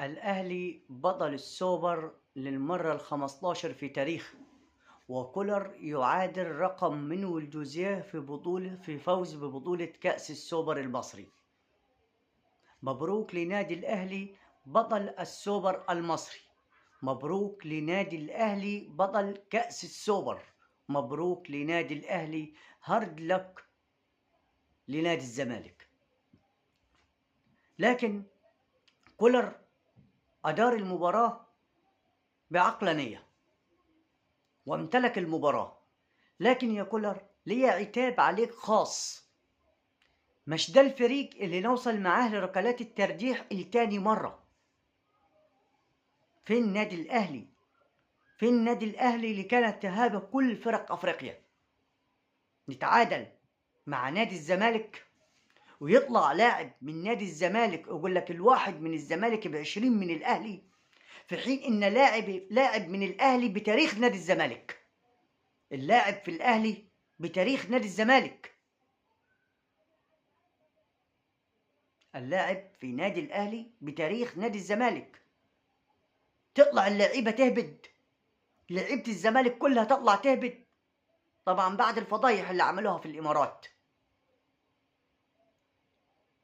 الأهلي بطل السوبر للمرة ال15 في تاريخه، وكولر يعادل رقم مانويل جوزيه في فوز ببطولة كأس السوبر المصري. مبروك لنادي الأهلي بطل السوبر المصري، مبروك لنادي الأهلي بطل كأس السوبر، مبروك لنادي الأهلي، hard luck لنادي الزمالك. لكن كولر أدار المباراة بعقلانية وامتلك المباراة، لكن يا كولر ليه عتاب عليك خاص. مش ده الفريق اللي نوصل معاه لركلات الترجيح التاني مرة. فين نادي الأهلي؟ فين نادي الأهلي اللي كانت تهابه كل فرق أفريقيا؟ نتعادل مع نادي الزمالك ويطلع لاعب من نادي الزمالك يقول لك الواحد من الزمالك ب20 من الأهلي، في حين إن لاعب من الأهلي بتاريخ نادي الزمالك، اللاعب في الأهلي بتاريخ نادي الزمالك، اللاعب في نادي الأهلي بتاريخ نادي الزمالك، تطلع اللعيبة تهبد، لعيبة الزمالك كلها تطلع تهبد، طبعا بعد الفضايح اللي عملوها في الإمارات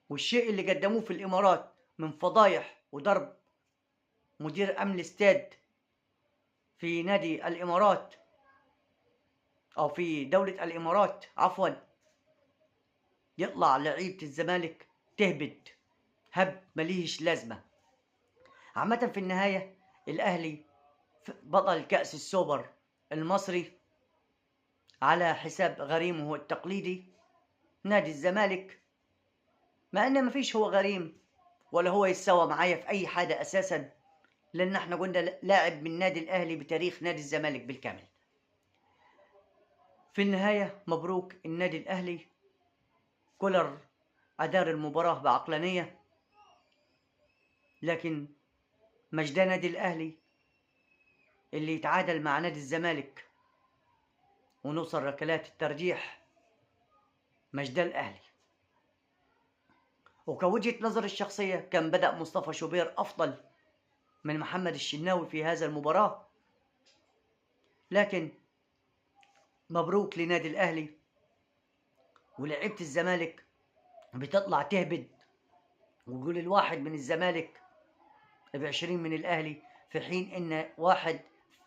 والشيء اللي قدموه في الإمارات من فضايح وضرب مدير أمن الاستاد في نادي الإمارات أو في دولة الإمارات عفوا، يطلع لعيبة الزمالك تهبد هب مليش لازمة. عامة في النهاية الأهلي بطل كأس السوبر المصري على حساب غريمه التقليدي نادي الزمالك، مع ان مفيش هو غريم ولا هو يتساوى معايا في اي حاجة اساسا، لان احنا قلنا لاعب من نادي الاهلي بتاريخ نادي الزمالك بالكامل. في النهاية مبروك النادي الاهلي، كولر ادار المباراة بعقلانية، لكن مش ده نادي الاهلي اللي يتعادل مع نادي الزمالك ونوصل ركلات الترجيح، مش ده الاهلي. وكوجهة نظر الشخصية كان بدأ مصطفى شوبير أفضل من محمد الشناوي في هذا المباراة، لكن مبروك لنادي الأهلي. ولعيبة الزمالك بتطلع تهبد ويقول الواحد من الزمالك ب20 من الأهلي، في حين إن واحد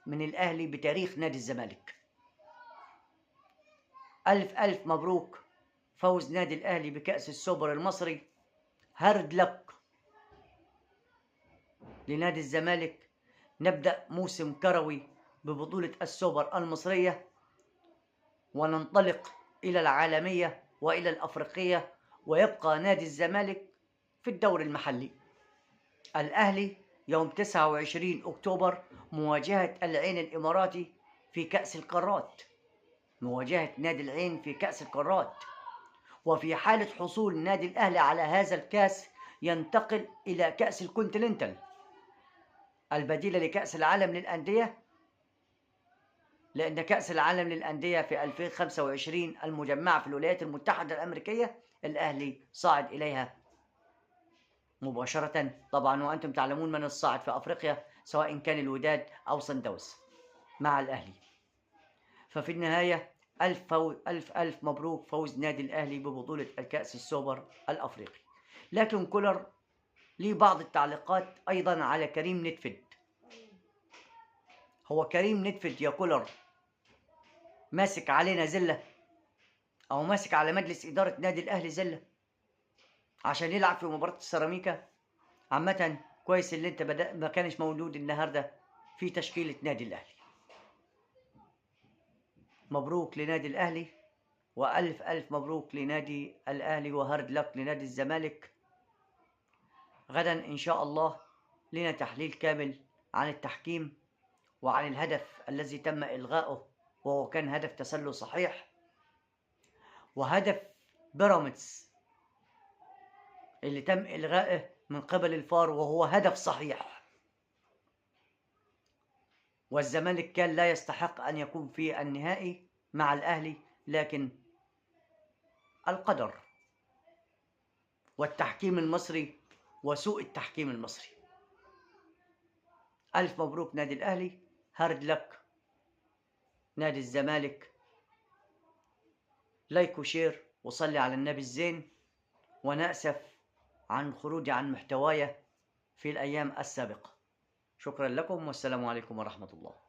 من الأهلي بتاريخ نادي الزمالك. ألف ألف مبروك فوز نادي الأهلي بكأس السوبر المصري، hard luck لنادي الزمالك. نبدأ موسم كروي ببطولة السوبر المصرية وننطلق إلى العالمية وإلى الأفريقية، ويبقى نادي الزمالك في الدوري المحلي. الأهلي يوم 29 أكتوبر مواجهة العين الإماراتي في كأس القارات، مواجهة نادي العين في كأس القارات، وفي حالة حصول نادي الأهلي على هذا الكأس ينتقل إلى كأس الكونتيننتال البديلة لكأس العالم للأندية، لأن كأس العالم للأندية في 2025 المجمعة في الولايات المتحدة الأمريكية الأهلي صاعد إليها مباشرة طبعا، وأنتم تعلمون من الصاعد في أفريقيا سواء كان الوداد أو صن داونز مع الأهلي. ففي النهاية ألف ألف ألف مبروك فوز نادي الأهلي ببطولة الكأس السوبر الأفريقي. لكن كولر ليه بعض التعليقات أيضا على كريم نيدفيد. هو كريم نيدفيد يا كولر ماسك علينا زلة، أو ماسك على مجلس إدارة نادي الأهلي زلة عشان يلعب في مباراة السيراميكا؟ عامة كويس اللي انت بدأ ما كانش موجود النهاردة في تشكيلة نادي الأهلي. مبروك لنادي الأهلي، وألف ألف مبروك لنادي الأهلي، وهارد لك لنادي الزمالك. غدا إن شاء الله لنا تحليل كامل عن التحكيم وعن الهدف الذي تم إلغائه وهو كان هدف تسلل صحيح، وهدف بيراميدز اللي تم إلغائه من قبل الفار وهو هدف صحيح، والزمالك كان لا يستحق أن يكون في النهائي مع الأهلي، لكن القدر والتحكيم المصري وسوء التحكيم المصري. ألف مبروك نادي الأهلي، hard luck نادي الزمالك. like و share وصلي على النبي الزين. ونأسف عن خروجي عن محتواي في الأيام السابقة. شكرا لكم والسلام عليكم ورحمة الله.